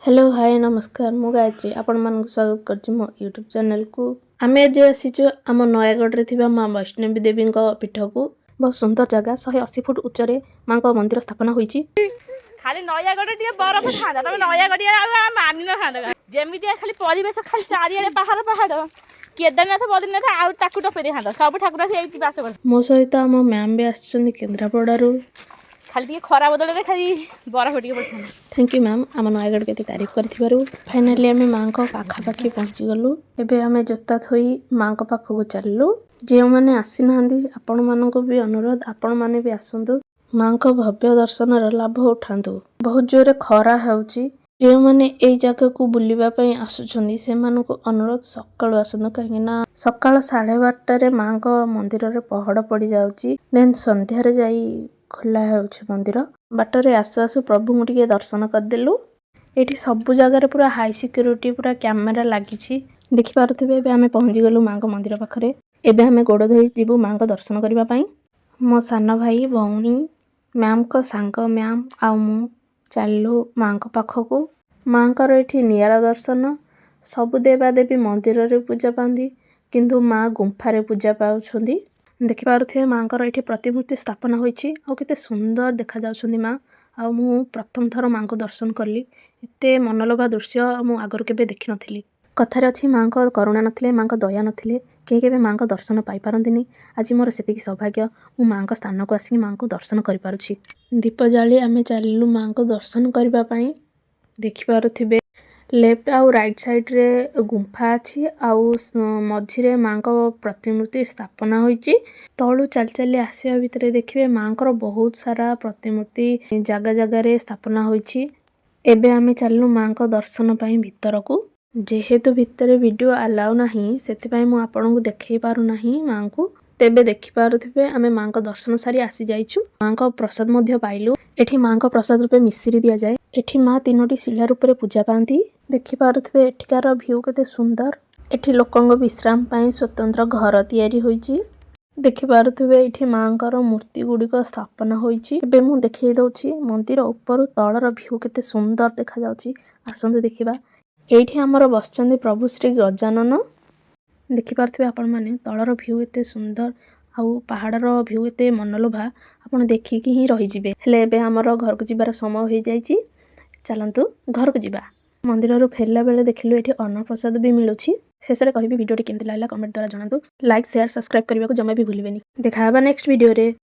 Hello, ହାଏ, ନମସ୍କାର। ମୁଁ ଗାୟତ୍ରୀ, ଆପଣମାନଙ୍କୁ ସ୍ୱାଗତ କରୁଛି ମୋ ୟୁଟ୍ୟୁବ୍ ଚ୍ୟାନେଲକୁ। ଆମେ ଆଜି ଆସିଛୁ ଆମ ନୟାଗଡ଼ରେ ଥିବା ମା ବୈଷ୍ଣବୀ ଦେବୀଙ୍କ ପୀଠକୁ। ବହୁତ ସୁନ୍ଦର ଜାଗା। 180 ଫୁଟ ଉଚ୍ଚରେ ମାଙ୍କ ମନ୍ଦିର ସ୍ଥାପନା ହୋଇଛି। ଖାଲି ନୟାଗଡ଼ ଟିକେ ବରଫ ଥାନ୍ତା, ତମେ ନୟାଗଡ଼ିଆ ଆଉ ମାନି ନଥାନ୍ତା। ଯେମିତିଆ ଖାଲି ପରିବେଶ, ଖାଲି ଚାରିଆଡ଼େ ପାହାଡ଼ ପାହାଡ଼। କେଦାରନାଥ, ବଦ୍ରୀନାଥ ଆଉ ତାକୁ ଟପେଇ ଦେଇଥାନ୍ତା। ସବୁ ଠାକୁର ଆସି ଏଇଠି ବାସ କରନ୍ତି। ମୋ ସହିତ ଆମ ମ୍ୟାମ୍ ବି ଆସିଛନ୍ତି କେନ୍ଦ୍ରାପଡ଼ାରୁ। ଖାଲି ଟିକେ ଖରା ବଦଳରେ ଖାଲି ବରଫ ଟିକେ ପଡ଼ିଥାନ୍ତା। Thank you ma'am, ଆମ ନୟାଗଡ଼ କେତେ ତାରିଫ କରିଥିବାରୁ। ଫାଇନାଲି ଆମେ ମାଙ୍କ ପାଖାପାଖି ପହଞ୍ଚିଗଲୁ। ଏବେ ଆମେ ଜୋତା ଥୋଇ ମାଙ୍କ ପାଖକୁ ଚାଲିଲୁ। ଯେଉଁମାନେ ଆସିନାହାନ୍ତି, ଆପଣମାନଙ୍କୁ ବି ଅନୁରୋଧ, ଆପଣମାନେ ବି ଆସନ୍ତୁ, ମାଙ୍କ ଭବ୍ୟ ଦର୍ଶନର ଲାଭ ଉଠାନ୍ତୁ। ବହୁତ ଜୋରେ ଖରା ହେଉଛି। ଯେଉଁମାନେ ଏଇ ଜାଗାକୁ ବୁଲିବା ପାଇଁ ଆସୁଛନ୍ତି, ସେମାନଙ୍କୁ ଅନୁରୋଧ, ସକାଳୁ ଆସନ୍ତୁ, କାହିଁକି ନା ସକାଳ 12:30ରେ ମାଙ୍କ ମନ୍ଦିରରେ ପହଡ଼ ପଡ଼ିଯାଉଛି। ଦେନ୍ ସନ୍ଧ୍ୟାରେ ଯାଇ ଖୋଲା ହେଉଛି ମନ୍ଦିର। ବାଟରେ ଆସୁ ଆସୁ ପ୍ରଭୁଙ୍କୁ ଟିକେ ଦର୍ଶନ କରିଦେଲୁ। ଏଇଠି ସବୁ ଜାଗାରେ ପୁରା ହାଇ ସିକ୍ୟୁରିଟି, ପୁରା କ୍ୟାମେରା ଲାଗିଛି, ଦେଖିପାରୁଥିବେ। ଏବେ ଆମେ ପହଞ୍ଚିଗଲୁ ମାଙ୍କ ମନ୍ଦିର ପାଖରେ। ଏବେ ଆମେ ଗୋଡ଼ ଧୋଇ ଯିବୁ ମାଙ୍କ ଦର୍ଶନ କରିବା ପାଇଁ। ମୋ ସାନ ଭାଇ, ଭଉଣୀ, ମ୍ୟାମ୍ଙ୍କ ସାଙ୍ଗ ମ୍ୟାମ୍ ଆଉ ମୁଁ ଚାଲିଲୁ ମାଙ୍କ ପାଖକୁ। ମାଙ୍କର ଏଠି ନିଆରା ଦର୍ଶନ। ସବୁ ଦେବାଦେବୀ ମନ୍ଦିରରେ ପୂଜା ପାଆନ୍ତି, କିନ୍ତୁ ମା ଗୁମ୍ଫାରେ ପୂଜା ପାଉଛନ୍ତି। ଦେଖିପାରୁଥିବେ, ମାଙ୍କର ଏଠି ପ୍ରତିମୂର୍ତ୍ତି ସ୍ଥାପନ ହୋଇଛି ଆଉ କେତେ ସୁନ୍ଦର ଦେଖାଯାଉଛନ୍ତି ମା। ଆଉ ମୁଁ ପ୍ରଥମ ଥର ମାଙ୍କୁ ଦର୍ଶନ କଲି। ଏତେ ମନଲୋଭା ଦୃଶ୍ୟ ମୁଁ ଆଗରୁ କେବେ ଦେଖିନଥିଲି। କଥାରେ ଅଛି, ମାଙ୍କ କରୁଣା ନଥିଲେ, ମାଙ୍କ ଦୟା ନଥିଲେ କେହି କେବେ ମାଙ୍କ ଦର୍ଶନ ପାଇପାରନ୍ତିନି। ଆଜି ମୋର ସେତିକି ସୌଭାଗ୍ୟ, ମୁଁ ମାଙ୍କ ସ୍ଥାନକୁ ଆସିକି ମାଙ୍କୁ ଦର୍ଶନ କରିପାରୁଛି। ଦୀପ ଜାଳି ଆମେ ଚାଲିଲୁ ମାଙ୍କ ଦର୍ଶନ କରିବା ପାଇଁ। ଦେଖିପାରୁଥିବେ, ଲେଫ୍ଟ ଆଉ ରାଇଟ୍ ସାଇଡ଼୍ରେ ଗୁମ୍ଫା ଅଛି ଆଉ ମଝିରେ ମାଙ୍କ ପ୍ରତିମୂର୍ତ୍ତି ସ୍ଥାପନା ହୋଇଛି। ତଳୁ ଚାଲି ଚାଲି ଆସିବା ଭିତରେ ଦେଖିବେ, ମାଙ୍କର ବହୁତ ସାରା ପ୍ରତିମୂର୍ତ୍ତି ଜାଗା ଜାଗାରେ ସ୍ଥାପନା ହୋଇଛି। ଏବେ ଆମେ ଚାଲିଲୁ ମାଙ୍କ ଦର୍ଶନ ପାଇଁ ଭିତରକୁ। ଯେହେତୁ ଭିତରେ ଭିଡ଼ିଓ ଆଲାଉ ନାହିଁ, ସେଥିପାଇଁ ମୁଁ ଆପଣଙ୍କୁ ଦେଖେଇ ପାରୁନାହିଁ ମାଙ୍କୁ। ତେବେ ଦେଖିପାରୁଥିବେ, ଆମେ ମାଙ୍କ ଦର୍ଶନ ସାରି ଆସିଯାଇଛୁ। ମାଙ୍କ ପ୍ରସାଦ ମଧ୍ୟ ପାଇଲୁ। ଏଠି ମାଙ୍କ ପ୍ରସାଦ ରୂପେ ମିଶିରି ଦିଆଯାଏ। ଏଠି ମା ତିନୋଟି ଶିଳା ରୂପରେ ପୂଜା ପାଆନ୍ତି। ଦେଖିପାରୁଥିବେ, ଏଠିକାର ଭ୍ୟୁ କେତେ ସୁନ୍ଦର। ଏଠି ଲୋକଙ୍କ ବିଶ୍ରାମ ପାଇଁ ସ୍ୱତନ୍ତ୍ର ଘର ତିଆରି ହୋଇଛି। ଦେଖିପାରୁଥିବେ, ଏଇଠି ମାଙ୍କର ମୂର୍ତ୍ତି ଗୁଡ଼ିକ ସ୍ଥାପନା ହୋଇଛି। ଏବେ ମୁଁ ଦେଖେଇ ଦଉଛି, ମନ୍ଦିର ଉପରୁ ତଳର ଭ୍ୟୁ କେତେ ସୁନ୍ଦର ଦେଖାଯାଉଛି। ଆସନ୍ତୁ ଦେଖିବା। ଏଇଠି ଆମର ବସିଛନ୍ତି ପ୍ରଭୁ ଶ୍ରୀ ଗଜାନନ। ଦେଖିପାରୁଥିବେ ଆପଣମାନେ, ତଳର ଭ୍ୟୁ ଏତେ ସୁନ୍ଦର ଆଉ ପାହାଡ଼ର ଭ୍ୟୁ ଏତେ ମନଲୋଭା, ଆପଣ ଦେଖିକି ହିଁ ରହିଯିବେ। ହେଲେ ଏବେ ଆମର ଘରକୁ ଯିବାର ସମୟ ହୋଇଯାଇଛି। ଚାଲନ୍ତୁ, ଘରକୁ ଯିବା। ମନ୍ଦିରରୁ ଫେରିଲା ବେଳେ ଦେଖିଲୁ, ଏଠି ଅନ୍ନପ୍ରସାଦ ବି ମିଳୁଛି। ଶେଷରେ କହିବି, ଭିଡ଼ିଓଟି କେମିତି ଲାଗିଲା କମେଣ୍ଟ ଦ୍ୱାରା ଜଣାନ୍ତୁ। ଲାଇକ୍, ସେୟାର, ସବସ୍କ୍ରାଇବ୍ କରିବାକୁ ଜମା ବି ଭୁଲିବେନି। ଦେଖା ହେବା ନେକ୍ସଟ ଭିଡ଼ିଓରେ।